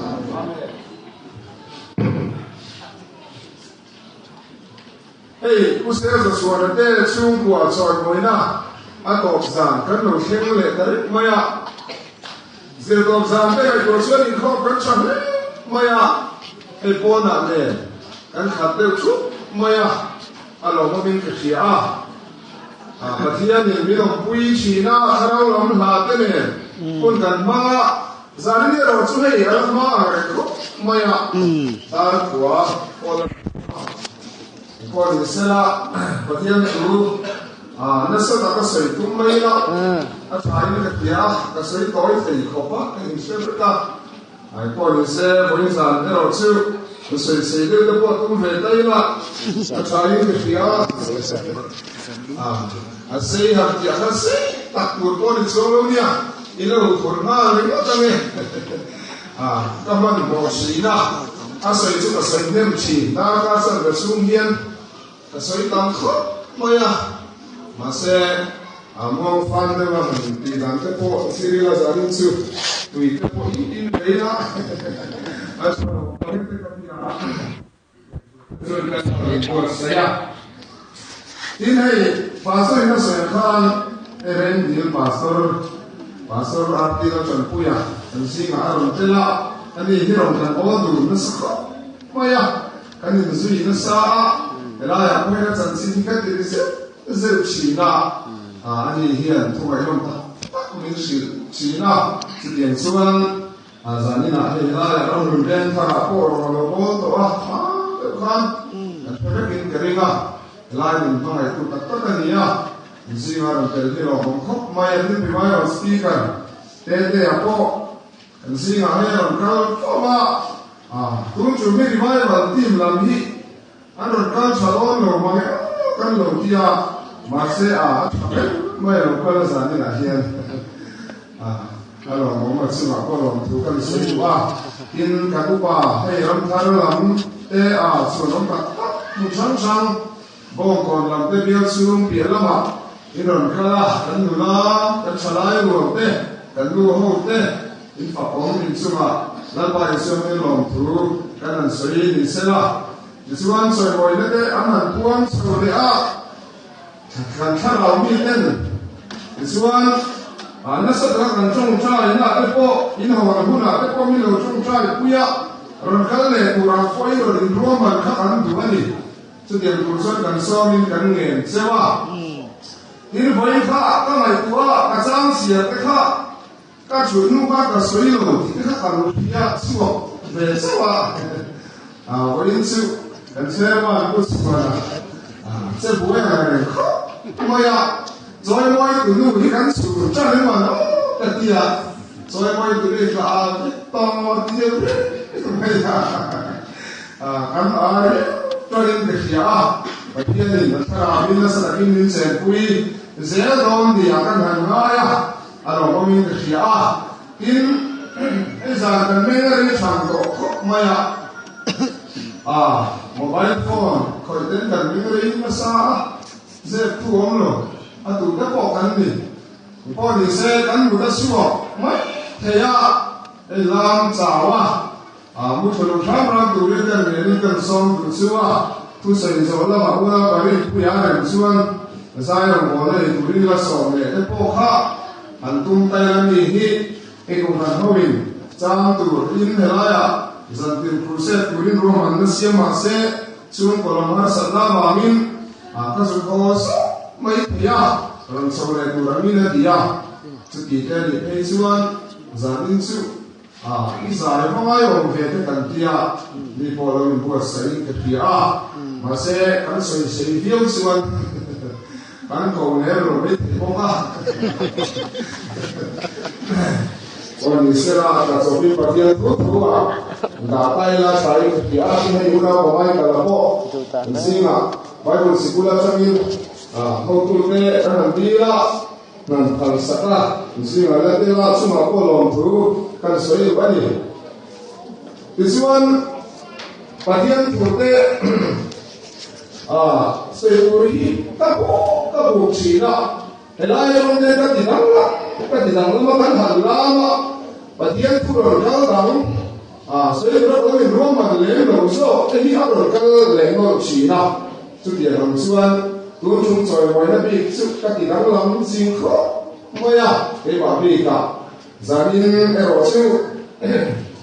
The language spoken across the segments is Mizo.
Amen. Hei Pu Serzachuana te chhungkua chawimawina a tawp zan kan lo thleng leh ta reng mai a. Zirtawp zan te ngaihtuah chuan inkhawm kan tha hle mai a, hei pawnah nen kan khat deuh thup mai a, a lawmawmin ka hria a. Pathianin min awmpui thin a, thlarau lam hla te nen hun kan hmang a, zanin erawh chu hei a la hma ang reng khawp mai a, dar khua pawh la hma pawh ni sela Pathian chu nasa taka sawi tum mai ila a thain ka hria a, ka sawi tawi thei khawp a, ka inhre vek a. Ai pawh ni se, vawiin zan erawh chu ka sawi sei deuh te pawh tum ve ta ila, a tha in ka hria a. A sei han tih khan sei tak tur pawh ni chuang lo nia, i lo phur nghal ringawt ang e. Ka hmanhmawh thin a, a sawi chu ka sawi hnem thin, darkar chuan ka chhung hian Ka sawi tam khawp mai a, mahse a muang fan deuh a han tih dan te pawh thil ila zanin chu tui te pawh in in vei a, a tha lo mai te ka ti a, chuan ka tha buatsaih a. Tin hei pastor in a sawi ang khan Erendil pastor, pastor RT Laltanpuia kan zingah a rawn tel a, ani hi rawn kan awl dun nasa khawp mai a. Kan inzui nasa a, helaiah pawhin a chanchin hi ka ti ri zeuh zeuh thin a, ani hian thungaihawm tak tak min hrilh thin a, chutiang chuan zaninah hei helaiah ramhlun veng tharah pawh rawn a lo bawl tawh a, hma deuh khan kan hre vekin ka ring a, helai min hmangaihtu tak tak a ni a, inzinga rawn tel hi lawmawm khawp mai a, tin revival speaker Tetea pawh Kan zingah hei a rawn kal fo a, tun chu mi revival team lam hi an rawn kal tha dawn lo mang e aw kan lo ti a, mahse a a tha reng mai a lo kal a zaninah hian a lawmawm a chungah pawh lawmthu kan sawi duh a, tin kan upa hei ramthar lam te a chhuanawm tak tak hmun hrang hrang Bawngkawn lam te bial chhung piah lamah in rawn kal a, kan nula, kan thalai rual te, kan nu ho te in fak awm in chungah Lalpa Isua hming lawmthu kan han sawi ni sela. Tichuan chawimawina te an han puang chho leh a, kan thlarau mi ten tichuan nasa taka kan tawngtai na te pawh in hawn hunah te pawh min lo tawngtai pui a, rawn kal leh tur ang pawhin rawn inruahman kha kan duh a ni. Chutiang tur chuan kan sawmin kan ngen cheu a. Tin, vawi kha ka ngaihtuah a, ka chang chhiar te kha ka chhut hnu kha ka sawi lo tih te kha ka lo hria chhuak ve chauh a. Vawiin chu kan chairman Pu Chhuana che buai ang reng khawp mai a, chawimawi tu nu hi kan chhur tan emaw an awm ka ti a, chawimawi tu nu hi ka a vek tawh ti deuh reng mai a. Kan ai tawhin ka hria a, Pathianin a thlarauin nasa takin min chenpui zel dawn nia kan han ngai a, a lawmawmin ka hria a. Tin, hei zan kan meng a ring thang tawh khawp mai a, a mobile phone khawih ten kan meng ring nasa a, zep thu awm lo, a tu te pawh kan ni. Pawh ni se kan mut a chhuak mai thei a, hei lam chau a. A mu tha lo hram hram turin kan ngenin kan sawm duh chu a, thusawi zawh lamah unau pahnih puia a rem chuan zai rawngbawlna ei turin la sawm leh te pawh kha an tum tai la mi hi i kohhran hoin chang tur in helaiah zantir crusade turin ruahmanna siam mahse chhungkaw lam harsatna avangin a ka zuk haw sawk mai thei a, rawn chho leh tur angin a ti a, chuti te a nih phei chuan zanin chu A, i zai va ngai awm ve te kan tia, mi pawh lo inbuatsaih in ka hria a, mahse kan sawi sei viau chuan kan ko lem lo mai thei bawk a. Aw ni sela, ka chawpin Pathian thu thu a dah ta ila tha in ka hria a, tin hei unau pamai ka la pawh in zingah Bible sikul atangin hotute an han dil a, Hnan phal sak a, zingah la tel a, chungah pawh lawmthu kan sawi duh a ni. Tichuan, Pathian thute a sawi tur hi ka buk ka buk thin a, helai rawng te ka ti dang la, ka ti dang lama kan han lam a, Pathian thu rawn kal dang. A sawi tura ka lo inruahman lem lo zawk te hi a rawn kal leh nawlh thin a. Chutiang ang chuan tun chung chawimawina bik chu ka ti danglam zing khawp mai a, keimah bikah zanin erawh chu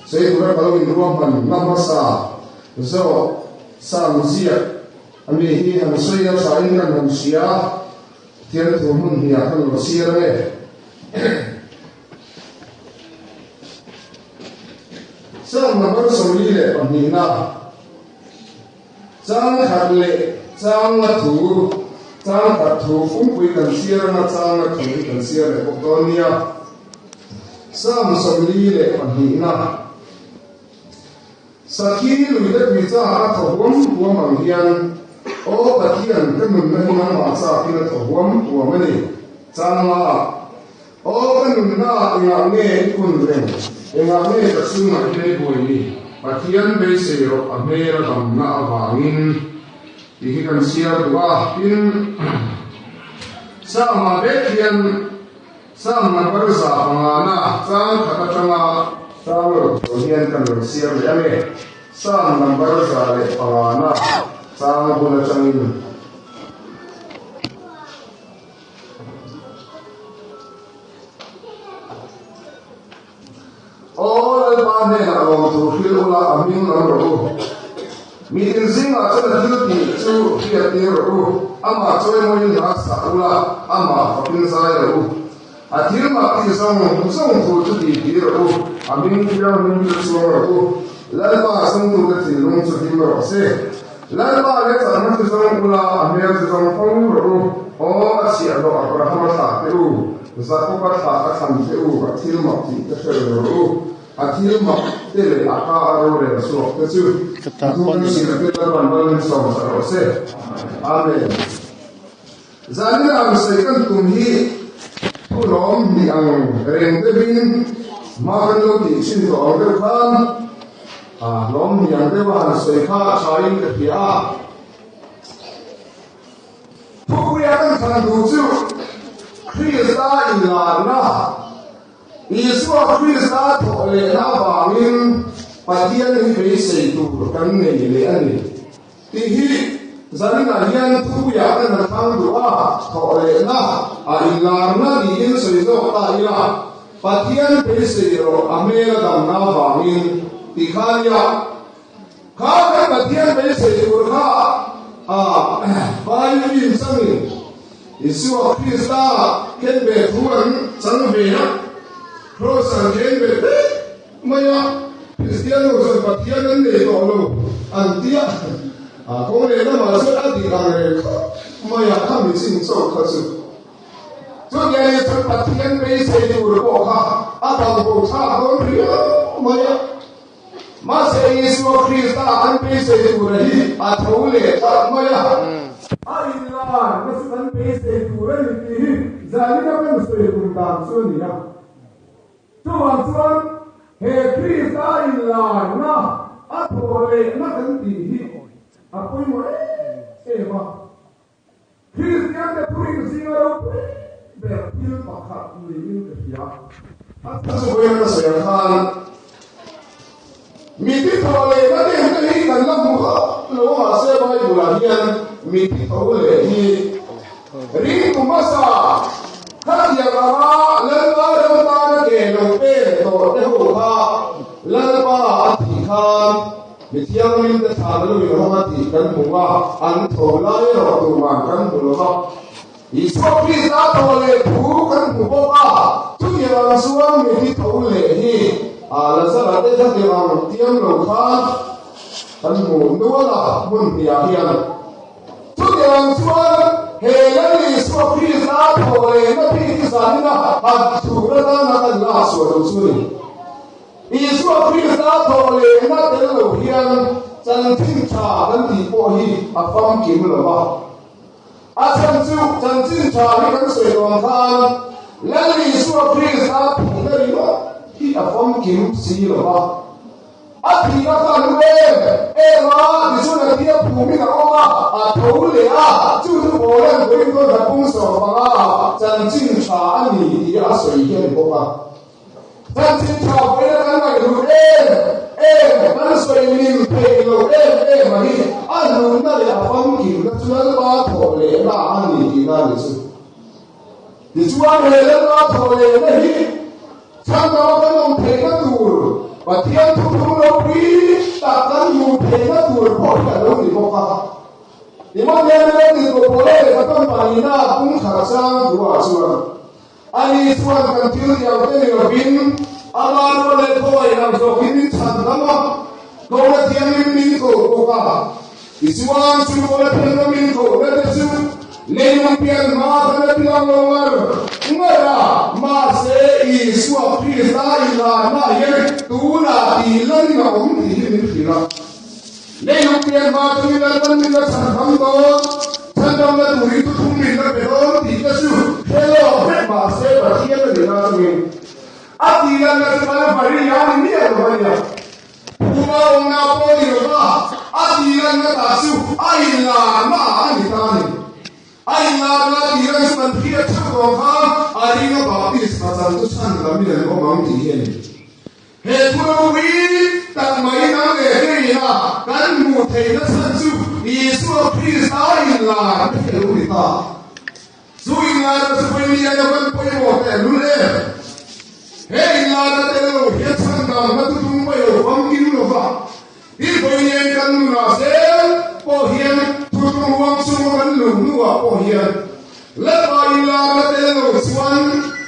sawi tura ka lo inruahman na hmasa zawk Sam ziak a mi hi han sawi a thain kan han hria a, Pathian thu hmun hniah kan lo chhiar ange. Sam number 42 na chang khat leh chang la thu chang khat thu pumpui kan chhiar anga chang la thu hi kan chhiar leh bawk dawn nia. Sam 42 na Sakhi lui te tui chak a thaw huam huam ang hian, Aw Pathian, ka nunna hi nangmah chakin a thaw huam huam a ni. Changla, Aw ka nunna, engah nge i kun reng? Engah nge ka chhungah hian i buai ni? Pathian beisei rawh a hmel a damna avangin tih hi kan chhiar duh a. Tin, Sama vek hian Sam number 500 na chang khat atanga chang lo tur hian kan rawn siam leh ange. Sam number 105 na chang bul atangin. Aw Lalpa hnenah lawmthu hrilh ula a hming lam rawh u. Mitin zingah chuan a thil tih chu hriat tir rawh u. Amah chawimawiin hla sak ula, amah fakin zai rawh u. A thil mah tih zawng zawng thu chu tih tir rawh u, a hming thianghlim chu chuang rawh u. Lalpa zawngtute thinlung chu hlim rawh se. Lalpa leh chakna chu zawng ula, a hmel chu zawng fo rawh u. Aw, a chhiahhlawh Abrahama thlah teh u, Jakoba thlah a thlan teh u, a thil mak tih te hre lo rawh u. A thil mak te leh a ka a rorel chhuak te chu thu kan chhiar te Lalpan mal min sawm sak rawh se. Amen. Zanin ang sawi kan tum hi thu lawm ni ang reng deuhin hma kan lo tih chin tawh ang deuh khan a lawm ni ang deuh a han sawi kha a thain ka hria a. Thupuia kan thlan duh chu Krista inlarna, Isua Krista thawh lehna avangin Pathian hi beisei tur kan nei leh a ni. Tih hi zaninah hian thupuiah kan han thlang duh a, thawh lehna a inlarna tiin sawi zawk ta ila, Pathian beisei rawh a hmel a damna avangin ti kha nia. Kha kan Pathian beisei tur kha a vai fin changin Isua Krista khen ve thu an chang ve a, Kraws an khen ve vek mai a, Kristian ho chuan Pathian an nei tawh lo an ti a, a kawng leh lamah chuan a dik ang reng khawp mai a, kha mi chin chauh kha chu. Chutiang ni chuan Pathian beisei tur pawh kha a bangbo thlak dawn riau mai a. Mahse Isua Krista kan beisei tura hi a tho leh tlat mai a. A inlar na chu kan beisei tur a ni tih hi zanina kan sawi tum dan chu a ni a. Chuvang chuan he Krista inlarna a thawh lehna kan tih hi a pawimawh em em a. Kristiante thurin zinga ropui ber thil pakhat niin ka hria. A chu vawiin ka sawi ang khan mithi tho lehna deuh te hi kan la hmu hauh lo a, mahse Bible-ah hian mithi tho leh hi ringtu hmasa khatiang anga Lalpa ram tana ke lo pen tawh te ho kha Lalpa a tih khan Mi thianghlim te thlan a lo inhawng a tih kan hmu a, an tho lai erawh tuman kan hmu lo va. Isua Krista tho leh thu kan hmu bawk a, chutiang ang chuan mithi tho leh hi Lazara te khatiang ang tiam lo khan kan hmu nual a hmun hniah hian. Chutiang ang chuan he Lal Isua Krista tho lehna bik hi zanina han chhun atana kan lak suah lo chu a ni. Isua Krista thawh lehna tel lo hian chanchin tha kan tih pawh hi a famkim lo va. A chhan chu chanchin tha hi kan sawi dawn khan Lal Isua Krista thihna ringawt hi a famkim si lo va. A thihna kha a nu em em a, tichuan a thia phumin a awm a, a tho leh a, chu chu Paula'n Korinto hlapung 15 chanchin tha a ni tia a sawi hian bawk a. Chanchin tha vawiin a kan ngaihlu em em Tichuan he Lalpa thawhlehna hi chhandama kan awm theihna tur, Pathian thuthlung ropui tak kan hmuh theihna tur pawh hi a lo ni bawk a. Timothea leh Tito Paula lehkha tawn pahnihna pumkhat chang thuah chuan, Ani chuan kan thil tiang te ni lovin ama rual leh khawngaih ang zawkin min chhan dam a, Kohna thianghlim min ko bawk a. Tichuan chu Kohna thianghlim min kohna te chu leilung pian hma kan la ti lang lo ngar ngar a, mahse Isua Krista inlarna hian tunah tih lanin a awm tih hi min hrilh a. Leilung pian hma chungin Lalpan min la chhan dam dawn, chhan damna turin thuthum min la pe dawn tih te chu hre lawk vek mah se Pathian a ni la chungin a tih lanna chu Kalvari a ni miah lo a nia. Phuma awmna pawh ni lova a tih lanna tah chu a inlarna a ni ta a ni. A inlarna tih lan chu kan hriat theuh tawh khan a ringa baptisma chan chu chhan lamin an awm ang tih hi a ni. He thu ropui tak mai nang leh keina kan hmuh theihna chhan chu Isua Krista inlar te hi a lo ni ta. Chu inlarna chu pawimawh a van pawimawh teh lul em? He inlarna tel lo hian chhan dangna chu tum mai lo famkim lo va. Tin pawimawh kan nunah zel pawh hian thutlung ruang chunga kan luh hnuah pawh hian Lalpa inlarna tel lo chuan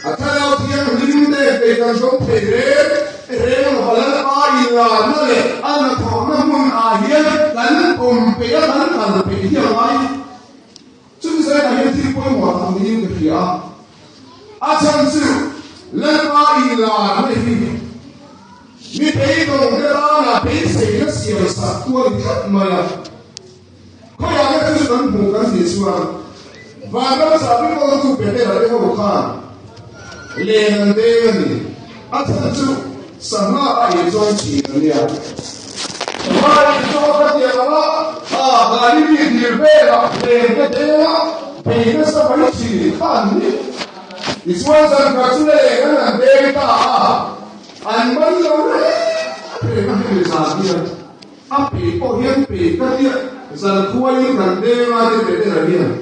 a thlarau thianghlim te kei kan zawng thei reng reng lo va, Lalpa inlarna leh a hnathawhna hmun ah hian kan awm peih a, kan kal peih hi a ngai. Chumi zainah hian thil pawimawh tak niin ka hria a, a chhan chu Lalpa inlarna hi mi beidawng te tana beiseina siam sak tu a ni tlat mai a. Khawiah nge chu kan hmuh kan tih chuan vanram chahbi kawltu Petera te ho khan len an deng a ni. A chhan chu sangha a ei chuan thin a nia. Sangha a ei chuan ka tiang ang a, a Galili dil velah len te deng a, bei nasa mai thin kha an ni. Tichuan zan khat chu len an han deng ta a, an man lo reng reng a hemi zan hian. A peih pawh hian peih ka tia, zankhuain kan denga te Petera hian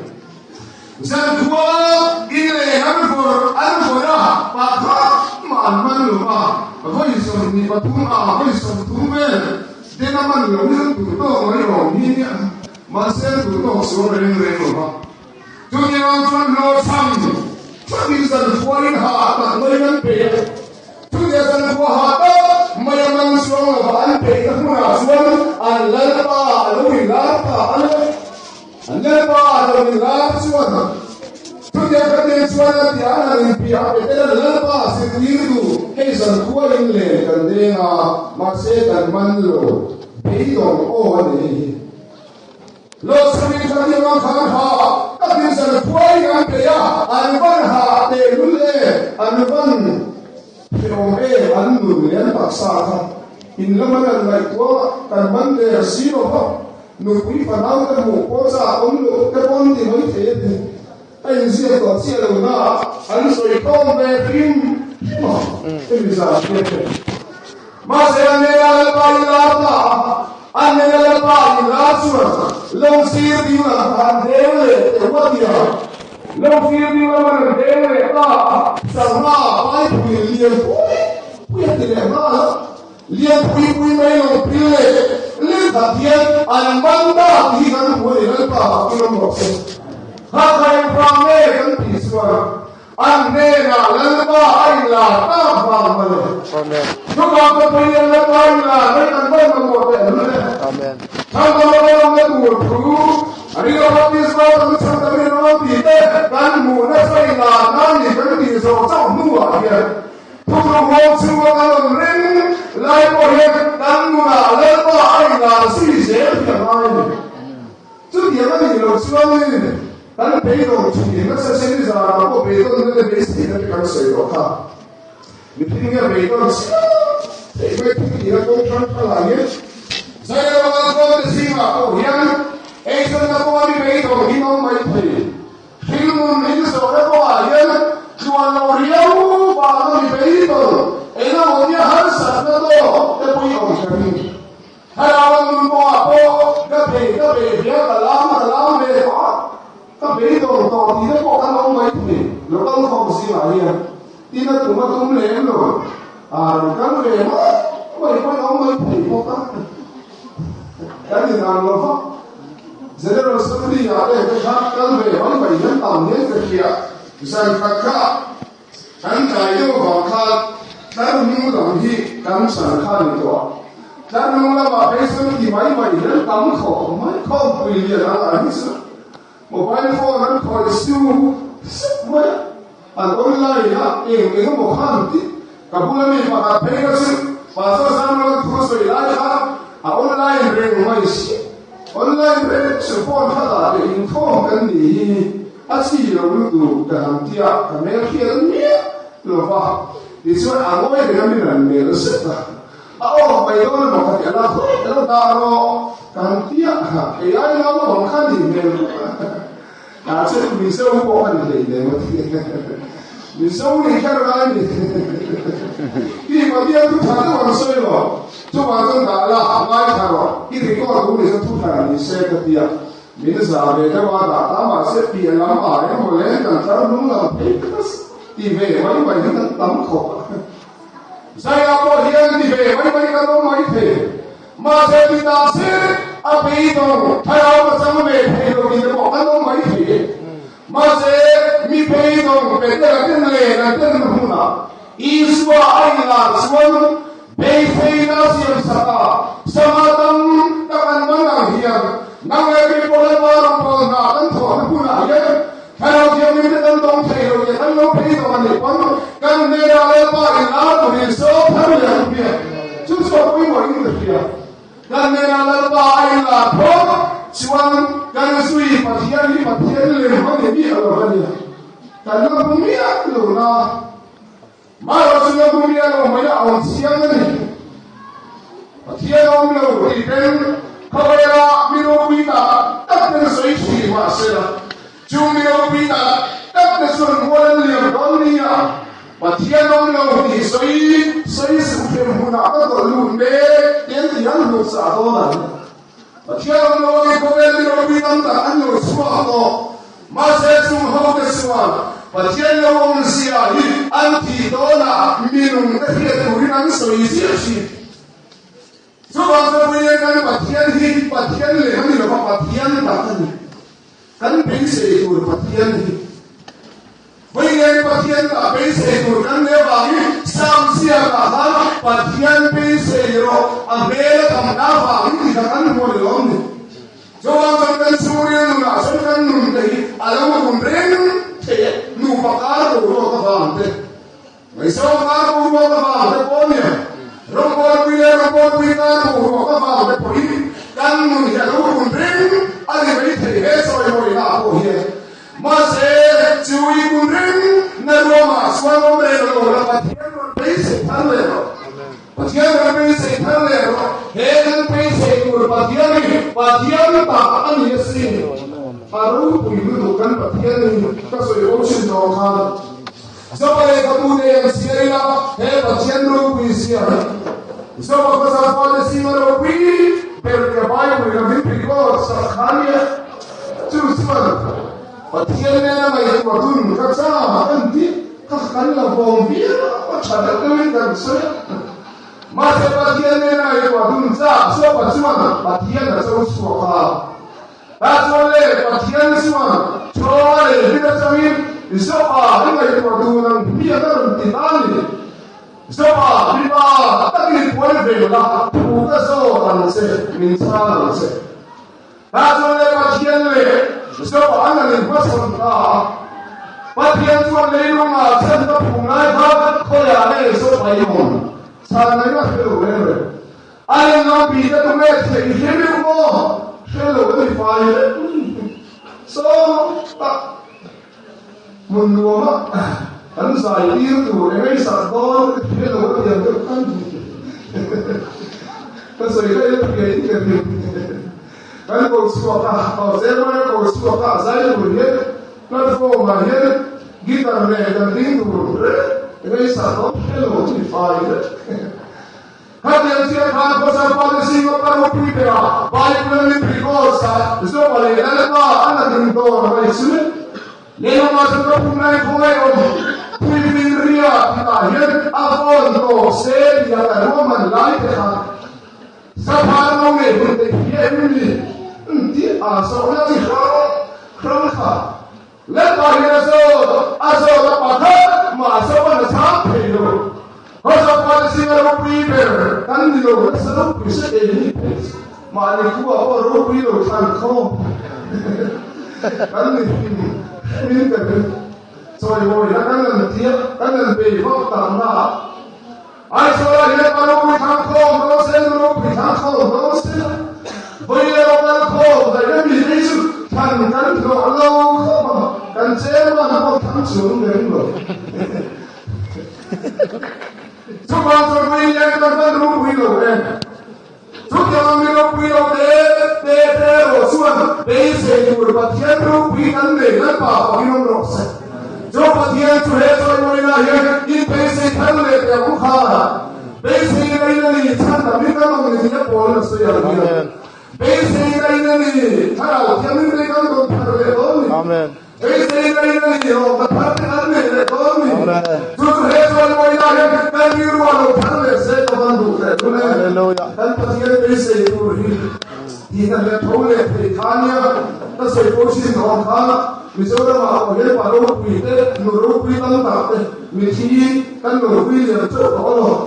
zankhua in leh an vawrh an vawrh a, pakhat mah an man lo va, vawi 23 ah vawi 30 vel den a man lo hi an duh tawk mai awm hi nia, mahse an duh tawk sual reng reng lo va. Chutiang chuan hlawhchham thlapin zankhuain hah tak maiin an peih a. Chutiang zankhua hah tak mai a man chuang lova an peihna hmunah chuan an Lalpa a lo inlar ta a ni. An Lalpa a lo inlar chuan chutiang ka tir chuan a ti a, an han inpiah a, Peter an Lalpa zirtir duh, hei zankhuain len kan deng a, mahse kan man lo, beidawng aw a ni hei hi. Lawsami kha ni ang khan ha ka tin zan khuai an pe a, an van ha tehlul e, an van hrehawm em, an nun leh an taksa kha in lama lan ngaihtuah kan man der si lo va, nupui fanau te hmuh pawh chak awm loh te pawn ti mai thei a ni. A inziak tawh chiah lo na an sawi khawm ve hrim hrim a, hemi zan hian te. Mahse an nena Lalpa in lar ta a, an nena Lalpa in lar chuan lo sir ding lam kha an deng leh teuh a tia. Lo sir ding lam an rawn deng leh ta a, sangha paipui lian pui pui a ti leh nghal a, lian pui pui mai lo pil leh lim khat hian an man ta tih hi kan hmu a ni, Lalpa fak in awm rawh se. Kha engvang nge kan tih chuan An hnenah Lalpa a inlar tak vang mawle. Amen. Chuvang ka pawhin Lalpa a inlar mai kan vawn mamawh teh lul e. Amen. Chhandam a awmna tur thu, a ring a baptisma kan chhandam in awm tih te kan hmuh nasa inlar nan ni kan tih zawh chauh hnuah hian thuthlung hawng chhunga kan awm reng lai pawh hian kan nunah Lalpa a inlar zui zel hi a ngai a ni. Chutiang a nih loh chuanin kan beidawng thin nasa che ni zanah pawh beidawnna leh beiseina te kan sawi tawh kha. Mihring hian beidawn chiah theih mai thil tihna kawng hrang hrangah hian Zairamah kawngte zingah pawh hian eizawnna kawnga mi beidawng hi awm mai thei. Thilnun in zawhna kawngah hian tluan lo riau vanga mi beidawng engemaw nia harsatna tawk te pawh i awm ka ring. Thlarau an nun kawngah pawh ka bei ka bei hian ka lam ka lam ve tawh a, ka beidawng tawh tih te pawh kan awm mai thei. Local khawm zingah hian tin a tum a tum lem lo. A rawn kal ve mai mai pawhin a awm mai thei bawk a. Kan inang lo vak. General Assembly ah te te kha kal ve mai mai hian tam hian ka hria. Zan khat kha kan tlai deuh avang khan tlar hnung lam hi kan chan kha a ni tawh a. Tlar hnung lamah phei chuan ti mai mai hian tam khawp mai khawmpui lian ang ah hi chu Mobile phone an khawih su sep mai a, an online a eng eng emaw kha an ti. Ka bula mi pakhat phei kha chu Pastor Samuel thu sawi lai kha a online reng mai si. Online reng chu phone kha dah leh inkhawm kan nih hi a chi lo lutuk ka han ti a, ka hmel hriat miah lo va. Tichuan a ngawi reng a min rawn mel zet a. A aw mai dawn emaw ka ti a la khawi ka lo dah rawh ka han ti a, kei ai naupang kha ni hmel bawk a, ah che Mizo pawh ka ni hlei lem a ti Mizo nih kher ngai ni ti Pathian thu tha deuh an sawi lo chuvang chuan dah la ngaithla rawh i record duh ni chuan thu thar ni se ka ti a, min zah ve deuh a dah ta mahse piah lam ah emaw leng kan tlar hnung lam phei ta ti ve mai mai hi kan tam khawp a. Zaia pawh hian ti ve mai mai kan awm mai thei. Mahse ti tak zet a beidawng thlarau ka chang ve thei lo tih te pawh kan awm mai thei e. Mahse mi beidawng Petera ten len an ten na hmunah Isua a inlar chuan beiseina siam sak a, sangha tam tak an man ang hian nang leh kei pawh Lalpa rawngbâwl hna kan thawhna hmunah hian Thlarau Thianghlim te kan dawng thei lo tih kan lo phei tawh a nih pawn kan hnenah Lalpa in lar turin sawm thar leh ang hmiang. Chu chu a pawimawh in ka hria. Kan hnenah Lalpa a in lar phawt chuan kan zui Pathian hi Pathian lem a ni miah lo a nia. Kan la hmu miah lo na. Mahlo chu la hmu miah lo mai a awm chiang a ni. Pathian awm lo tih ten khawvela mi ropui tak tak ten sawi thin mahsela chu mi ropui tak tak te chuan mual an liam dawn nia. Pathian awm lo tih sawi sawi suh hrem hunah ka tawlh lut mek tiang tih an hmuh chah dawn ang. Pathian awm lo angin khawvel mi ropui tam tak an lo chhuak tawh. Mahse chung hote chuan Pathian lo awm zia hi an thih dawnah minung te hriat turin an sawi ziah thin. Chuvang chuan Puiin kan Pathian hi Pathian lem a ni lova Pathian tak a ni. Kan beisei tur Pathian hi. Vawiin Pathian tah beisei tur kan nih avangin Sam ziakah khan Pathian beisei rawh a hmel a tam na avangin ti kha kan hmu a ni lawm ni. Chuvang chuan kan chhungril nunah chuan kan nun te hi a lo kun reng thei e, nupa kar boruak avang te, ngaihsawm kar boruak avang te pawh nia, rawngbawlpui leh rawngbawlpui kar boruak avang te pawhin kan nun hi a lo kun reng a ni maithei he sawimawina ah pawh hian. Mahse, chu i kun reng na ruamah chuan awm reng lo la, Pathian rawn beisei thar leh rawh. Pathian rawn beisei thar leh rawh. He kan beisei tur Pathian hi Pathian tak a ni asin. A ropui lutuk kan Pathian hi ka sawi bo chin tawh khan. Zopa lehkhabu nei ang chhia ila he Pathian ropui zia hi. Zopa khawsa fate zinga ropui ber tia Bible in a min record sak kha nia. Chu chuan Pathian nena ngaihtuah dun ka cham an ti kha kan la vawm viau a tha deuh deuhin kan sawi a. Mahse Pathian nena ngaihtuah dun chak Zopa chuan Pathian a cho chhuak a. Tah chuan le Pathian chuan Chawnga leh Hming atangin Zopa i ngaihtuah dun ang hmiang a rawn ti ta a ni. Zopa, mipa takin puan ve la, thu ka zawt ang che, min chhang ang che. Tah chuan le Pathian leh Zopa an han inhmachhawn ta a. Pathian chuan leilungah chhan ka phum lai kha khawiah nge Zopa i awm? Chhan mai a hre lo reng reng. A in lo bi te tunge theih i hre meuh maw? Hre lo a ni fai vek Sawm tak hmun nuama kan zai tir tur eng ei sak dawn hre lo a tiang deuh khan ka sawi daih a hria in ka ring kan ko chhuak a aw zemaia ko chhuak a zai tur hian platform ah hian guitar nen kan ding tur reng eng ei sak dawn hre lo a ni fai vek. Khatiang chiah khan khawsar pate zinga pa ropui berah Bible a min record sak Zopa leh Lalpa an la ding dawn a ngaih chu. Lehlamah chuan ka phum lai khawngaih aw. nei hun te hi em ni ti a so na ti hrang hrang kha Lalpa hian a zawt a zawt a pakhat mah a zo an a chhang thei lo. Hosapa te zinga ropui ber kan ni lo, nasa ropui se ei ni thei mahni khua pawh ropui lo thlan khawm kan ni hrim hrimin ka ring. Chawimawina kan han tia kan han bei vak tak na ah Aizawl-ah hian pa ropui thlang khawm dawn se, nu ropui thlang khawm dawn se, vawi leh rawk lal khawm daih na mi phei chu thlan kan hlawh lo khawp ang, kan chairman pawh thlang chuang reng lo. Chuvang chuan vawi lian kan hman ropui lo em? Chutiang mi ropui lo te te te erawh chuan beisei tur Pathian ropui kan nei Lalpa pakin awm rawh se. Chu Pathian chu he chawimawina hian in beisei thar leh teh ang u kha. Beisei na in a ni, chhan tam in kan awm ni tih a pawl in a sawi ang hian. Beisei na in a ni, Thlarau Thianghlim te kan rawn thar leh dawn ni. Beisei na in a ni, rawng ka thar te kan nei leh dawn ni. Chu chu he chawimawina hian kan rilru a lo thar leh se ka van duh teh lul e. Kan Pathian beisei tur hi tihna leh tho leh thei kha nia ka sawi pawh chin awm kha Mizoramah pawh hian pa ropui te, nu ropui tam tak te mithi kan lo hui liam chauh tawh alawm.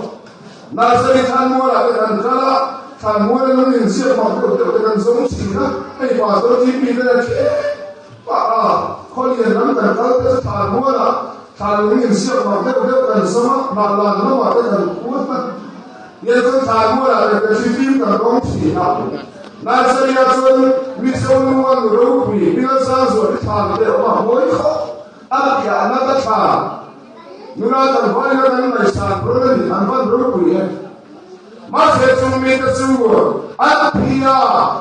Nursery thlanmualah te kan kal a, thlanmuala lung inziak mak deuh deuh te kan zawng thin a, hei pastor TP te a ṭhek pah a, khawlian lam kan kal te chu thlanmualah thlan lung inziak mak deuh deuh kan zawng a, hnahlan lamah te kan kut a, tiang chuan thlanmualah te kan hrifim kan dawng thin a. Nursery-ah chuan Mizo lunga nu ropui Hmingazang zual hi thlan te awm a, mawi khawp a piahna ka thlan. Nula kan vaina kan ngaihsan rawn a ni, an van ropui e. Mahse chung mite chu an thi a,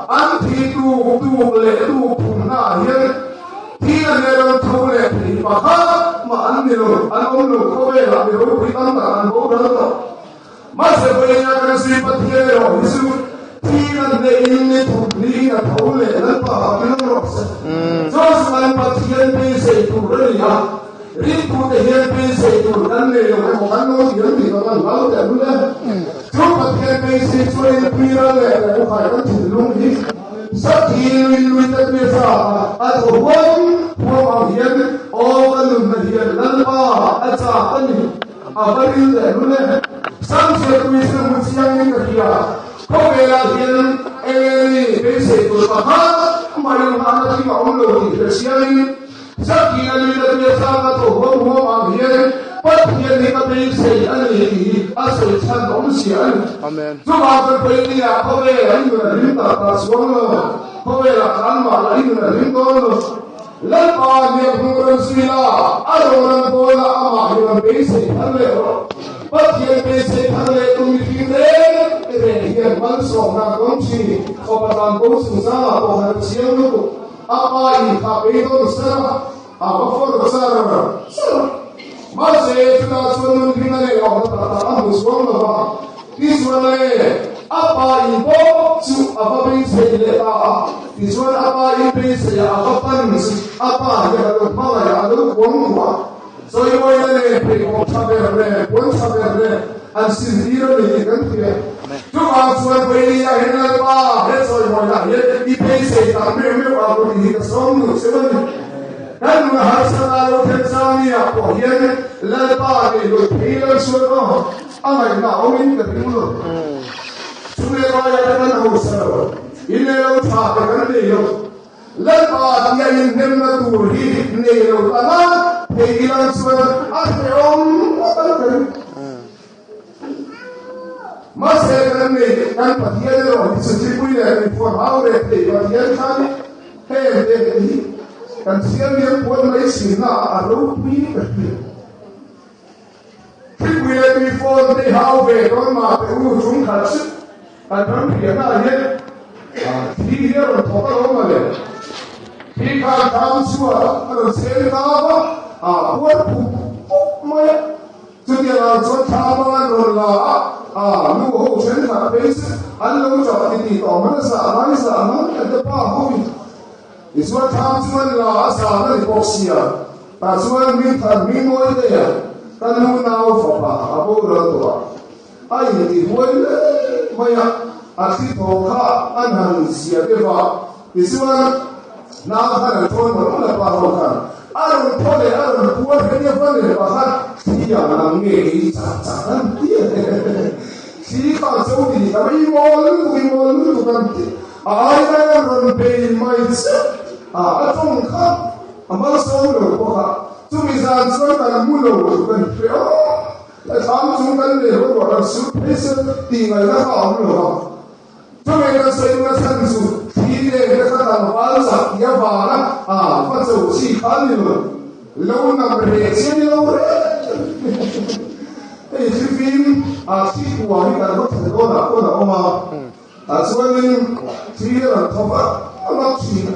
an thi tuk tuk leh tuk thumna ah hian thi a nia ram tho leh thei pakhat mah an ni lo, an awm lo khawvelah mi ropui tam tak an boral tawh. Mahse vawiina kan zui Pathian erawh hi chu thi a neiin ni thum niin a tho leh Lalpa hakin awm rawh se. Chu chuan Pathian beisei tur a ni a, ringtute hian beisei tur kan nei lo emaw kan lo ti ang tih ka van hlau teh lul e. Chu Pathian beisei chuan inpui ral leh leh ukhai kan thinlung hi Sathi lui lui te tui a a thaw huam huam ang hian aw ka nunna hian Lalpa a chak a ni. A va ril leh lul e. Samsial tui chu hmu chiangin ka hria. Khawvelah hian eng eng beisei tur pakhat mai nghahna thil a awm lo tih hre chiangin Zakin a nuih na tui a chang a thaw huam huam ang hian Pathian hi ka beisei a ni tih hi a sawi chhan awm zia a ni. Chuvang chuan Paihniah khawvelah i nun a hlim tak tak chuang lo. Khawvelah tlanmah lah i nun a hlim dawn lo. Lalpa hniak hnung rawn zui la, a rawn ran pawl la, amah hi rawn beisei thar leh rawh. Pathian beisei thar leh tum mihring reng reng hian malsawmna dawng thin. Fapa tlan bo chungchangah pawh khan a chiang lutuk. A pa in kha beidawn sar a, a va fawr char char a. Mahse, chutah chuan nun hlim a neih awmna tak tak a hmu chuang lo va. Tichuan le, a pa in bawk chu a va beisei leh ta a. Tichuan a pa in beiseiah a va pan chu a pa hian a lo hmangaih a, a lo kuang kuah a. Chawimawina nen pheikhawk tha ber leh puan tha ber leh an sintir a ni tih kan hria. Chuvang chuan Vawinia hian Lalpa he chawimawina hian i beisei tak meuh meuh ang u tih hi ka sawm duh cheu a ni. Kan nun a harsa ta lo then chang ni ah pawh hian Lalpa nei lo phei lo chuan aw a ngaihna a awm in ka ring lo. Chu leh laiah te kan hausa lo, in leh lo tha te kan nei lo. Lalpa tia inhnemna tur hi nei lo ta ngat thei ilang chuan a hrehawm ngawt ang ka ring. Mahse kan nei, kan Pathian erawh hi chu thipui leh miphuan hau leh thei Pathian kha ni. Heng te hi kan thiam lian puan mai chinna ah a ropui ka hria. Thipui leh tuifawn te hau ve dawn mah te u chung khat chu kan ram hriatna ah hian thi hi a rawn thawk alawm mawle. Thi khan tham chhuat a rawn cheng ta va, a puar pup pup mai a. Chutiang ang chuan thla bang an rawn la a, a nu ho thenkhat phei chu an lo chap ti tih tawh hman a zah ngai zah ngai an te pa ho in. Tichuan thla chu an la a zan a ni bawk sia, tah chuan Hmingthan Hmingmawi te ka nu nau fapa a boral tawh a, a inti huai hle mai a. A thli thaw kha an han zia deuh a, tichuan nau khan an thawn mawlh mawlh a, pa ho khan a rawn thaw leh a rawn puar he nia va leh pakhat thli ang ang nge kei chak chak an ti a, thli kha a cho ti ta mai, i mawl lutuk, i mawl lutuk an ti a, ai lai a rawn bei mai chiah a, a tawng kha a malsawm lo bawk a, chumi zan chuan kan mu lo kan hre awm. A thlam chung kan nei ho ruah kan sur phei se tih ngaihna kha a awm lo va. Chumi kan sawi na chhan chu thli leng te kha tlangval chak tih avanga a va cho chi kha a ni lo. Lo nam reh chi a ni lo reng. Hei thli fim a thli kua hi kan va thlen dawnah pawn a awm a. Tah chuanin thli a rawn thaw vak vak thin a.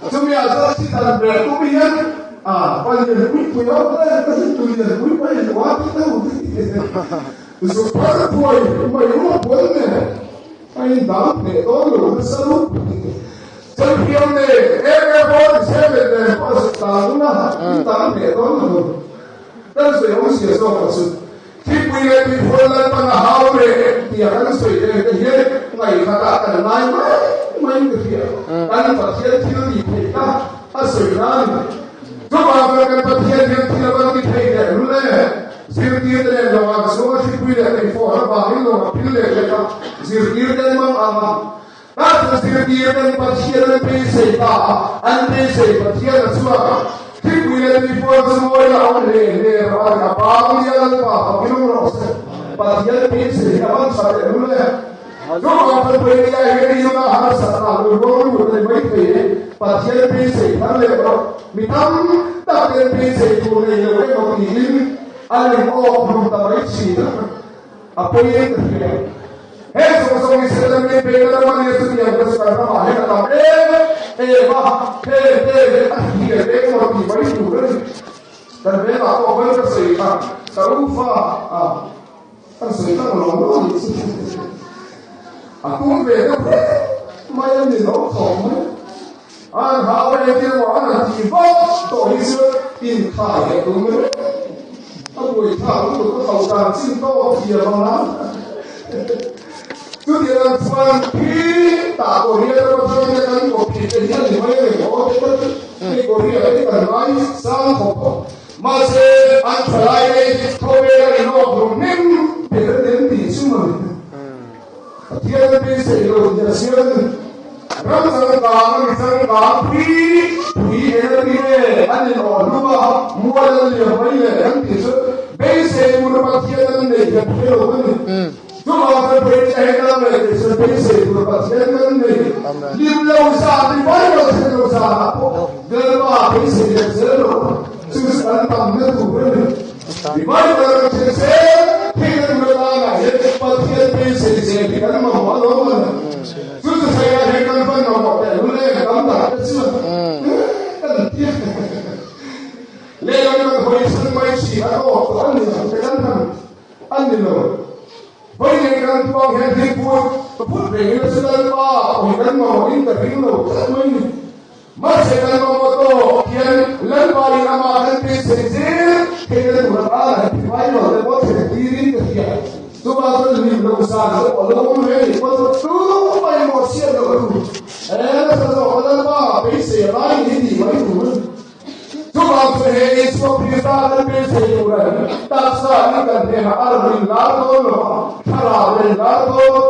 Chumi ah chuan thli dan ber tum hian a palian pui pui ho te tu lian pui pui in uar te deuh te zuk phar thuai mai ruak pawn nen a in dang hneh dawn lo nasa lutuk. Champion nen em em pawh ti chhe vet nen pawh a zuk tang a in dang hneh dawn lo. Kan sawi awmzia zawk a chu. Thipui leh tuifawn Lalpan a hau reh tia kan sawi reng te hian ngaihkhatah kan ngai mai maiin ka hria. Kan Pathian thil tih theih kha a sawi na a ni. Chuvang chuan kan Pathian hian thil a van ti thei leh lul e. Zirtirte nen lawngah chhunga thipui leh tuifawn avangin lawng a phil leh leh a, zirtirte an mang ang a. Kan zirtirten Pathian an beisei ta a, an beisei Pathian a chhuak a. Thingpui leh tuipuan chu ngawi la awm hle hle rawh a ni. A bang nia Lalpa fakin rawh se. Pathian beisei hi a van tha leh lul e. Chuvang chuan Pawimia hian i nuna harsatna lo ruang lut a ni mai thei e. Pathian beisei thar leh rawh. Mi tam tak ten beisei tur nei lo emaw tiin an in awk hlum ta mai thin a. A pawi ka hria. He zawng zawng hi Satan min pek a ram a nia chutiang ka chu kan ramah hian a tam em em a, heng te a hria reng maw tih mai tur a ni. Kan vengah pawh vawi ka sawi kha ka ufa a kan sawi tlang lo lo a nih chu. A tum ve deuh hle mai a ni lo khawp mai. An hau a entir maw an han tih vak tawh hi chu inkhai leh tum reng a buaithlak lutuk a ko dan chin tawk thiam ang a. Chutiang ang chuan khi tah Korea ram atang te kan kawp tih te hi a ni mai reng aw te ka ti. Hei Korea te kan ngai sang khawp a. Mahse an thalai te khawvel a inawk hlum hnim ber an tih chu mawni. Pathian beisei lo tih a chiang a ni. Ram changkang a mi changkang pui pui eng a ti nge an inawh hlum a, mual an liam mai le an tih chu beisei tur Pathian an nei hian hre lo a ni. Chuvang chuan Pawimawh heng ram leh tih chuan beisei tur Pathian kan nei. Hlim lo zan ni mai lo thlen lo zanah pawh Lalpa beisei leh zel lo chu chu kan tamna tur a ni. Bible kan thil zel theihna tur atangah hian Pathian beisei zel hi kan mamawh a lo a ni. Chu chu theiah hian kan van mamawh teh lul em tam tak te chuan kan ti a. Lehlam kan hawi chhan mai thin a tawk tawh a ni ang te kan han a ni lo. Vawi nei kan tuang hian thil phut phut reng ila chu Lalpa pawhin kan mamawhin ka ring lo tlat mai ni. Mahse kan mamawh tawh hian Lalpa in amah kan beisei zel theihna tur atan han ti fai lo te pawh thlen tirin ka hria. Chuvang chuan hlim loh zan chu a lo awm ve ni pawh chu tumah in mawh chhiat loh tur he nasa zawk a Lalpa beisei a lai ni tih mai tur a ni. Chuvang chu he Isua Krista kan beisei tur a ni. Taksa in kan hnenah a rawn inlar dawn lo va, thlarau a inlar dawn.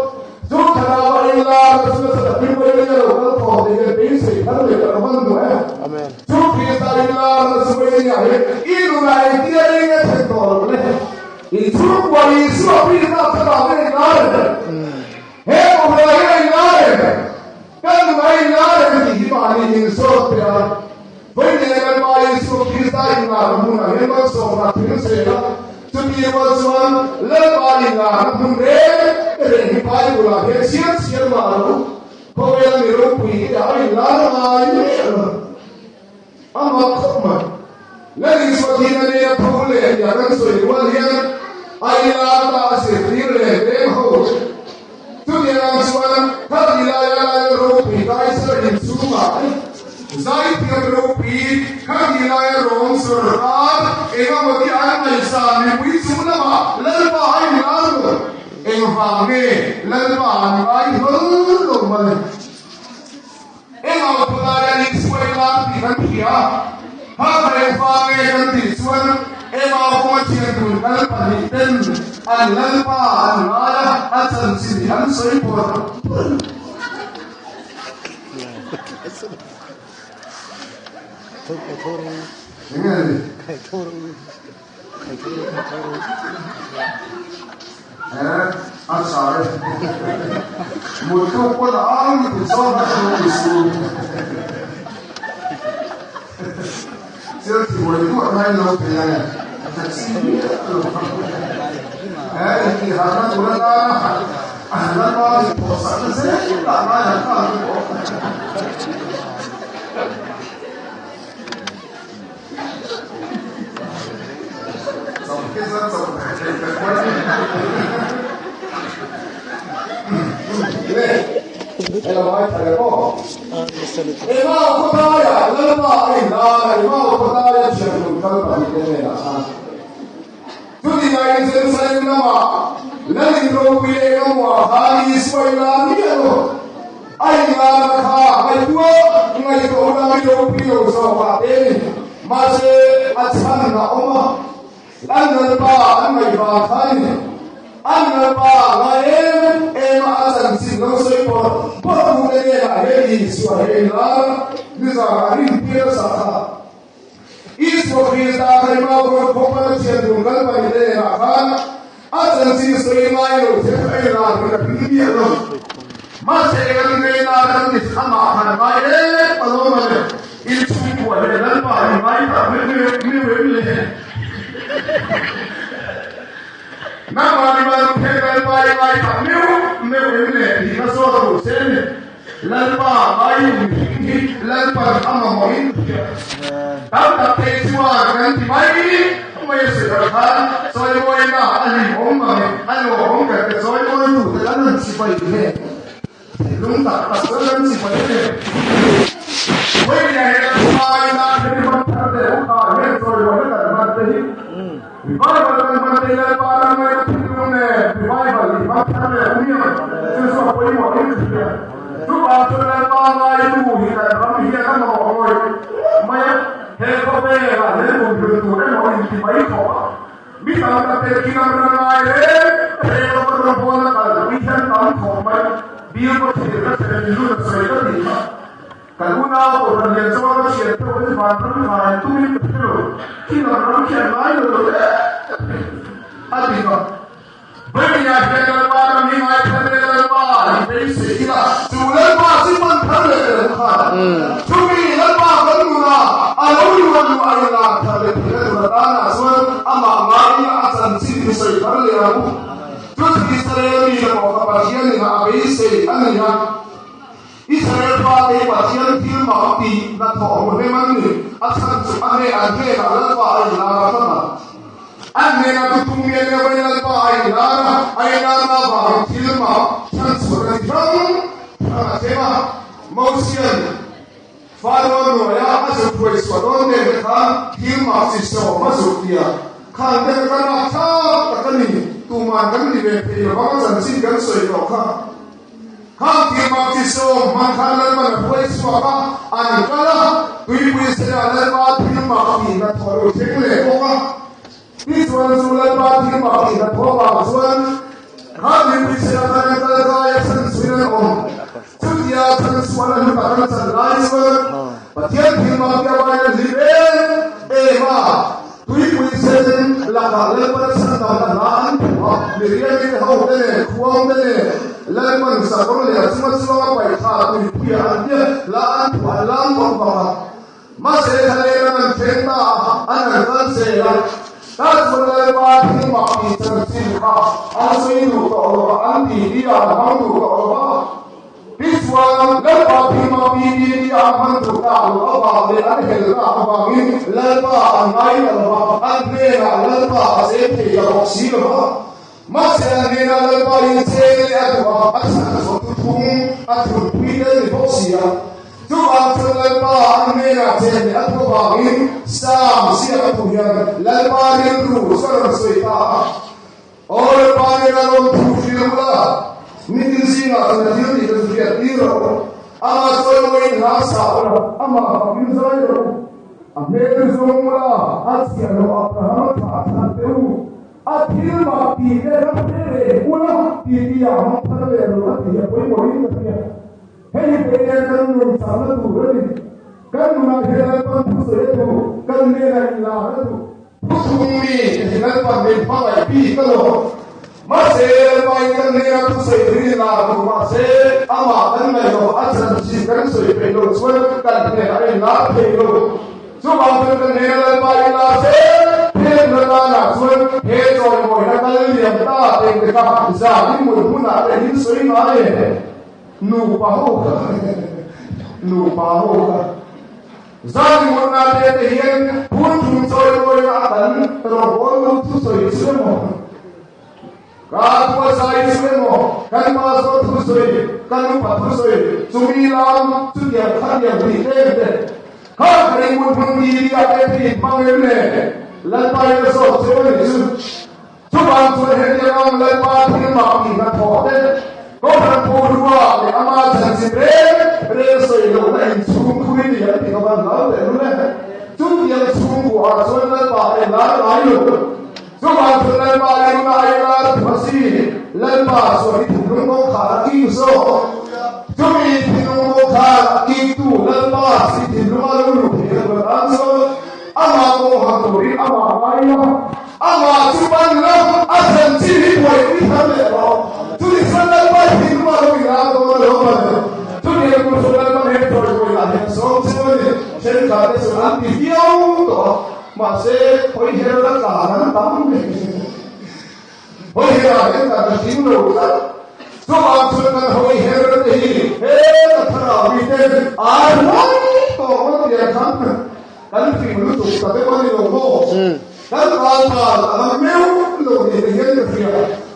Chu thlarau a inlar na chu nasa takin Vawiin a lo kal thawm tih hian beisei thar leh ka va hman duh em? Chu Krista inlar na chu Vawiin ah hian i nunah engtia ring a thlen tawh lo le. In chhungkua Isua Krista thlarau a inlar em? He kohhranah hian a inlar em? Kan nunah a inlar em tih hi mahni inzawt teh a. Vawiin kan Pa Isua Krista inlarna hmunah hian malsawmna thil zel a, chuti rual chuan Lalpa inlarna hmun reng reng hi Bible-ah hian chhiar chhiar mah lo, khawvela mi ropui te a inlar ngai miah lo. A mak khawp mai. Lal Isua thihna nena tho leh tia kan sawi rual hian a inlar ta a zirtir leh veng ho. Chutiang ang chuan khati laia laia ropui Kaiser inchhungah zaithiam ropui khati laia rawng sawrkar engemaw ti an ngaihsan mipui chung lamah Lalpa a inlar lo. Engvang nge Lalpa an ngai hlawl lo mawle? Engau khawlai a insuai lan tih kan hria. Hakha engvang nge kan tih chuan Engau kawnga thian dun kal pahnih ten an Lalpa an ngai a, a chanchin hi an sawi pawr pawr. Enge ni? A tha e. Mut tuk pawn a ang ti chuan a hru i su. Thil ti buai duah na in lo thei ang e. Taxi miah lo. He in tih harhna tur atana Lalpa min thawhsakna zel ah ngai ang kha an pawh. Jerusalem lama Lal in ropui leh ngamuah khan Isua in lar miah lo. A inlarna kha ngaihtuah ngaihtuah huna mi ropui lo zawk ah te ni. Mahse, a chhan a awm a, an Lalpa an ngaih vang kha a ni. An Lalpa ngai em em a a chanchin lo sawi pawr pawr tu te hnenah he Isua he inlar nizanah rintir a sak kha. Isua Krista Kaima Kawr khawpa Pathian dun kal pahnih te hnenah khan a chanchin sawi ngai lo che kha ei lar hi ka hring miah lo. Mahse kan hnenah kan ti amah khan ngai em a lo mawle. Inchhungkua hian Lalpa hi ngai tak meuh meuh em le? Nangmah ni mal phet Lalpa i ngai tak meuh meuh em le tih ka zawt duh che ni. Lalpa ngai mihring hi Lalpan a mamawhin ka hria. Tam tak thei chuan kan ti mai mai a sawi tak khan chawimawina a hlimawm mang a nuamawm kan ti chawimawi tu te kan rawn chibai hle. Thinlung tak tak chuan kan chibai hle. Vawinia he kan hmai nan he hman thar leh upa hian chawimawina kan hman te hi Revival kan hman te Lalpa ram ngaina thinlung nen revival i hmang thar leh umiang chu chu a pawimawh in ka hria. Chuvang chuan Lalpa ngaitu hi kan ram hian a mamawh ngawih mai a, he khawvelah hian kum hlun tur emaw inti mai khawp a, mi tam tak te khi ram ram ngai reng reng lova rawngbawlna kalpui hian tam khawp mai, Bill pawh thil ka thlen in lut a sawi ka tih kha. Kan unau Kohhran lian chuan ka thian deuh hi van ram kai tumin ka hre lo, khi lam ram khian ngai lo lo em em a ti a. Vawinia hian Lalpa ram hi ngai thar leh Lalpa hi beisei ila, chu Lalpa chu hman thar leh tel khan chumi Lalpa kan nuna a lo luan luah a inlar thar leh theihna tur atana chuan amah ngaiin a chanchin hi sawi thar leh ang u. Chu chu Israel mite pawh kha Pathianin a beisei a ni a. Israel fate hi Pathian thil mak tih hnathawh hmu hnem an ni. A chhan chu a hne an hnenah Lalpa a inlar a tlat a. An hnenah tutum mian leuhin Lalpa a inlar a, a inlarna avangin thil mak chhan chhuah na chi hrang hrang a thleng a. Mosian Faraoa hnuaia a zuk hruai chhuah dawn nen te khan thil mak chi sawm a zuk tia khang te kha kan rapthlak tak a ni. Tuman kan ti ve thei lovang a chanchin kan sawi tawh kha. Khang thilmak chi sawm hmang khan Lalpan a hruai chhuak a, an kal a, tuipui senah Lalpa thilmak tih hnathawh lo thleng leh bawk a. Tichuan chu Lalpa thilmak tih hnathawh vang chuan kha tuipui senah khan an kal kai a, chhan chhuin an awm. Chutia chhan chhuan a hnu tak an chan lai chuan Pathian thilmak tia vain an hlim em em a, Tuipui sen lakah Lalpan a chhan dan a hla an phuh a, miriami te ho te nen, khuang te nen, Lalpan sakawr leh a chunga chuanga paih thla tuipuiah an tia hla an phuh an lam vak vak a. Mahse thlaleng an an thleng ta a, an han kal zel a. Tah chuan Lalpa thil mak tih chanchin kha an sawi duh tawh lo va, an ti ti a, an hmang duh tawh lo va. Tichuan, Lalpa thilma PPT a hman duh tak loh avang leh an hel tak avangin Lalpa an ngai ta lo va, an hnenah Lalpa a cheng thei ta bawk si lo va. Mahse an hnenah Lalpa in cheng leh a duh a, a chhan zawh chu thung a thunpui tel ni bawk si a. Chuvang chuan Lalpa an hnenah chen leh a duh avangin Sam ziak a duh hian Lalpa rilru chu a rawn sawi ta a. Aw Lalpa hnena lawmthu hrilh ula, nitin zingah chuan a thil tih te chu hriat tir rawh u. Amah chawimawiin hla sa ula, amah fakin zai rawh u. A hmel chu zawng ula, a chhiah loh Abrahama thlah chhan teh u. A thil mak tih te ram hre reng ula, ti ti ah hmang thar leh lo a ti hi a pawimawhin ka hria. Hei hi pawimawh kan nun chakna tur a ni. Kan nunah hian Lalpan thusawi a duh, kan hnenah inlar a duh. Thuthung mi hi Lalpan min hmangaih bik a lo. Mahse, Lalpain kan hnena thusawi tur inlar duh mahse, amah kan ngaih loh a chanchin kan sawi peih loh chuan kan hnenah a inlar thei lo. Chuvang chuan kan hnena Lalpa inlar se, heng Lalpanah chuan he chawimawina kal liam ta teng te kha zan i mut hmunah te in sawi ngai e. Nupa ho kha, nupa ho kha. Zan mutna te te hian phun thum chawimawina a kan rawngbawl lu thusawi chu emaw, ka tua zai chu emaw, kan pastor thusawi, kan upa thusawi, chumi lam chutiang khatiang tih tlem te kha ka ring mun phun ti ti a te te in hmang em le? Lalpa in a zawt cheu a nih chu. Chuvang chuan hetiang ang Lalpa thil mak tih hnathawh te, Kohhran Phuhrua leh ama chanchin reng reng sawi lohna inchhung thui ni an tih kha van hlau teh lul e. Chutiang chhungkuah chuan Lalpa a inlar ngai lo. Chuvang chuan Lalpa rinna a inlar thu a si. Lalpa chuan i thinlung kawngkhar a kik zawk. Chumi thinlung kawngkhar a kiktu Lalpa chu i thinlunga lo luh theih a duh atan chuan amah kawngha turin amah ngai la. Amah chu ban lo, a chanchin hi buaipui thar leh rawh. Chuni chuan Lalpa hi thinlung a lo inlar dawn a lo ban e. Chuni ang tur chuan Lalpa hmel chawimawiah hian sawm chu a ni. Thenkhat te chuan an ti viau tawh a, mahse hawi her la tlan an tam mai. Hawi herah hian kan la hlim lo tlat. Chuvang chuan kan hawi her te hi he ka thlarau miten ar huai tawh ngawt tiang khan Kan fing lutuk ta deuh a ni lo maw? Kan kal dan a la meuh lo ni te hian ka hria.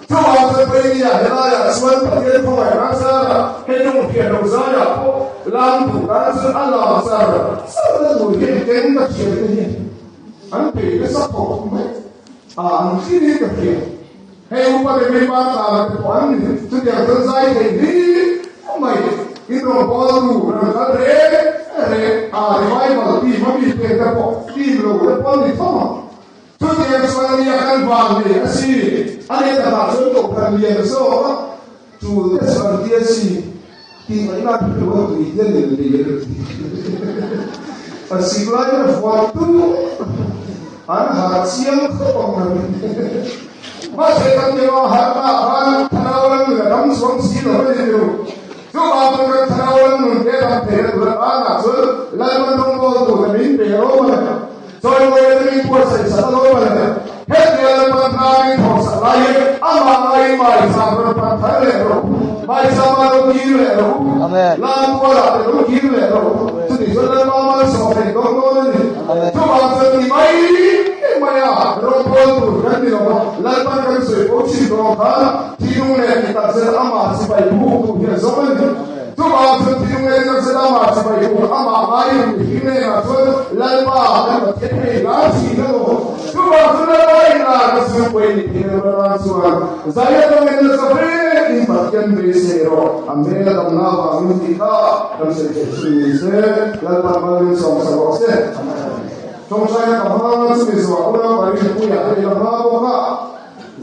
Chuvang chuan Painia helaiah chuan Pathian khawngaih ran zarah hei nung hriat loh zaiah pawh lam duh tan chuan a lam char char na tur hian keng ka thiam te hi an bei nasa khawp mai a, an thlir hi ka hria. Hei upa te mai pa tlan te pawh an ni. Chutiang chuan zai thei hlim mai in rawngbâwl tu rawn kal reng reng a, revival team a mi pek te pawh team lo te pawh an ni tho ang. Chutiang chuan ania kan van nei a si. A ni takah chuan kohhran lian zawk a, chul te chu an tia si. Tih ngaihna a hre lo a, tui hian in lir a sik laiin a vuan tuk an harh chiang khawp ang ka ring. Mahse kan ti lo, harhna khan thlarau lam nun a dam chuang si lo a ni lo. Chuvang chuan kan thlarau lam nun te dam theih a tur atana chuan Lalpan rawngbawl tur te min pe lo a ni. Chawimawi te min buatsaih sak a lo a ni. Hetiang Lalpan hna min thawk sak lai hian amah ngaiin maicham rawn pan thar leh rawh u. Maichama lo kir leh rawh u. Lankualah te lo kir leh rawh u. Chutih chuan Lalpa malsawm theih dawn dawn a ni. Chuvang chuan ti mai mai a rawngbawl tur kan ni lo va, Lalpan kan sawi pawh chhin dawn khan thinlung leh ti takzet amah chibai buk tur hi a zawng a ni. Chuvang chuan thinlung leh ti takzet amah chibai buk amah ngaiin mihring hnenah chuan Lalpa kan Pathian hei la thin a lo. Chuvang chuan Lalpa in la ka chhungkaw in i thil a tan chuan zai atangin nasa vekin Pathian beisei rawh. A hmel a damna avangin tih kha kan sawi theih chu ni se, Lalpan malin sawmsa rawh se. Tawngtaina ka hmang a, chumi zawhah unau Parinpuia te ila hma bawk a,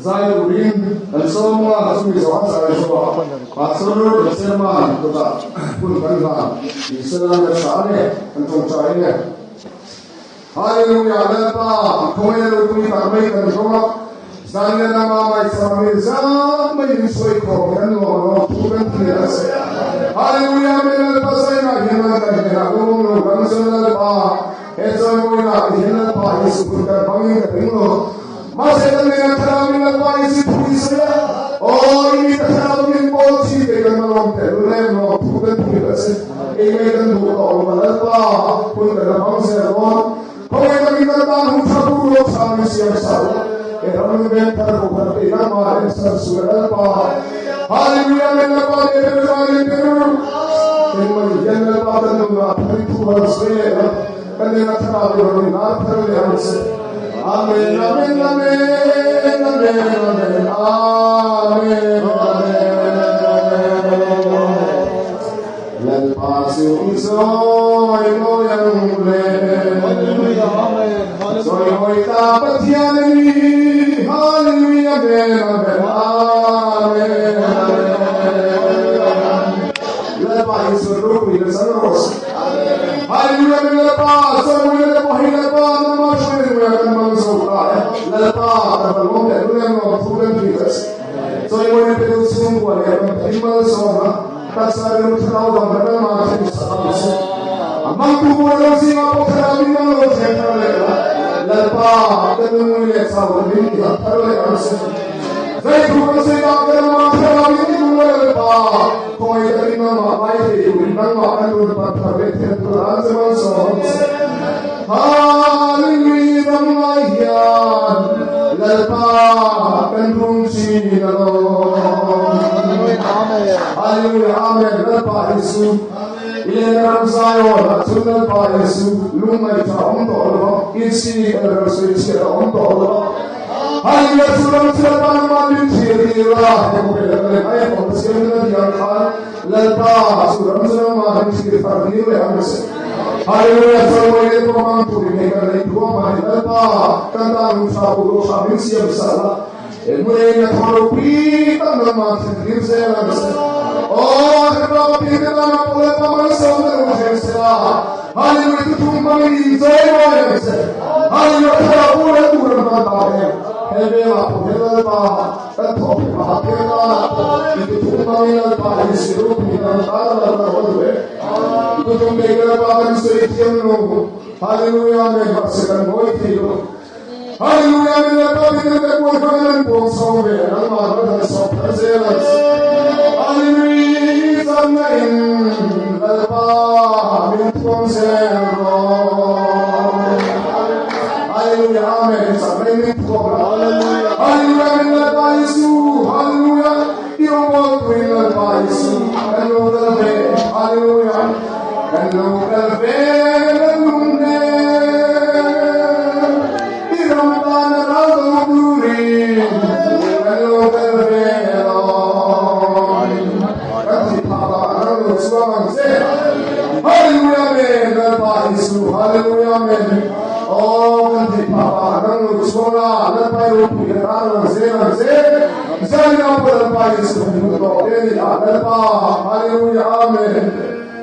zai turin kan sawm a, chumi zawh a zai zawhah Pastor Joseman kutah hun kan hlan ni sela kan chah a ni, kan tawngtai e. Hallelujah Lalpa khawngaih ropui tak mai kan zawng a, Zan lama ngaihsam min zat mai in sawi khawm kan lawm lawm thu kan thlir a che. Hallelujah Amen Lalpa zainah hian an kan hnenah lawm lo kan chuan Lalpa he chawimawinak te hian Lalpa Jesu hun kan hmangin ka ring lo. Mahse kan hnenah thlarau in Lalpa Jesu thu i sawi a, Aw i mi ka thlarau min pawl chi te kan la lawm teh lul em lawm thu kan thlir a che. Ei mai kan duh tawh lo a Lalpa hun kan la hmang zel dawn. Khawngaih takin kan tan hun tha tur lo chhang in siam sa ula, he ram in veng thar ko khat te nangmah en san suh e Lalpa. Hallelujah Amen Lalpa leh ber zan in ber engmah hian Lalpa kan nunah thar i thu han sawi leh la, kan nena thlarau i rawn inlar thar leh ang che. Amen, amen, amen, amen, amen, amen, amen. Lalpa chu i zawi mawi ang le. Hallelujah, amen. Zawi mawi ta Pathian a ni. Hallelujah, amen, amen, amen, amen. Lalpa Isua ropui na chang rawh se. Hallelujah, amen, Lalpa, zawi mawi Lalpa hi Lalpa, nangmah hruai ringawia kan hmang zo ta e. Lalpa, ka va lawm leh lulem lawm thu kan hrilh a che. Zawi mawi na petu chhungkua leh ram thim malsawmna, taksa rilru thlarau dang kan nangmah thim sak ang che. A hmangtu pawl lo zingah pawh thlarau min mang lo thleng thar leh la. Lalpa, ka nunui leh chau ka min ti harh thar leh ang che. Zai thu kan sawi tak ka nangmah thlarau in ti nung la Lalpa, khawngaih takin nangmah ngai thei turin nangmah kan rawn pan thar leh theih tur an che malsawm ang che. Hallelujah ram ngai hian Lalpa kan rum thin alawm. Hallelujah Amen Lalpa Jesu i lehna ram Zion ah chun Lalpa Jesu lungngaih tha awm tawh lo va, insi el sawi chhiat a awm tawh lo va. Hallelujah chu ram chu Lalpa nangmah min thlir tir a, he khawvel a leh mai awm Pathian min a tih ang khan Lalpa chu ram chu nangmah min thlir thar tir leh ang che. Hallelujah chawimawi leh pawmang turin hei kan lei thuam a ni Lalpa kan tan lung tha pu lo hram min siam sak la. Hmuheng a thaw ropui tak nangmah thlen tir zel ang che. Aw Hreplam a piang te tana pawh Lalpa malsawmna lo thleng se la. Hallelujah thuthung hmangin in chawimawi ang che. Hallelujah thlarau pu leh tur an hman ta em. He vengah pawh hian Lalpa kan thawh phe phah piang tana pawh i thuthung hmangin Lalpa in si ropui kan tana Lalpa rawh duh e. Thuthung nei Lalpa kan sawi thiam lo. Hallelujah amen mahse kan ngawi thei lo. Hallelujah min Lalpa min kan kan kual hmang an pawng chho ve nangmah kan han sawp thar zel ang che. Hallelujah zamna in Lalpa min thuam zel rawh. Hallelujah amen zamna in min thuam la. Hallelujah min Lalpa Isu Hallelujah i rawngbawl tuin Lalpa Isu kan lo kal ve Hallelujah kan lo kal ve kan lung hnen i ram tana ral do turin kan lo kal ve lawm kan thi phah ah ral lo chuang ang che Hallelujah amen Lalpa Isu Hallelujah amen aw kan thi phah ah ral lo chuang la Lalpa i ropui ka tan lang zel ang che Zaina pawh Lalpa Isu kan hmu tawh te ni ah Lalpa Hallelujah amen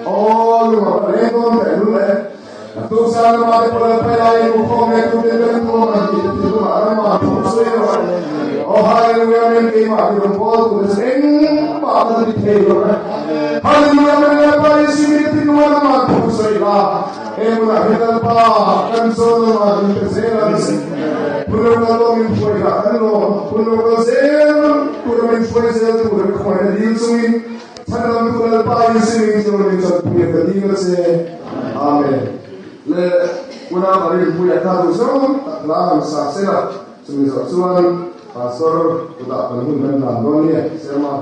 Aw lung a va leng dawn teh lul e. Naktuk zan lama te pawh Lalpa lai in ukhawm leh tu te kan tuam ang tih te thinlungah ramah thu sawi rawh. Aw Hallelujah amen keimah ti rawn bawl tu te chu engmah kan ti thei lo e. Hallelujah amen Lalpa Jesu mi te thinlungah ramah thu sawi la. He hmunah hian Lalpa kan zawn lamah min pe zel ang che. Hun lo kal tawh min hruai lah kan lawm. Hun lo kal zel tura min hruai zel tur kan khawngaihna dil chungin Chhandamtu Lalpa Jesu min chu min chanpui a ka ding a che. Amen. Le unau Marin pui a kha duh zawng tak hla han sa se la, chumi zawh chuan Pastor kutah kan hun kan hlan dawn nia. Sermon.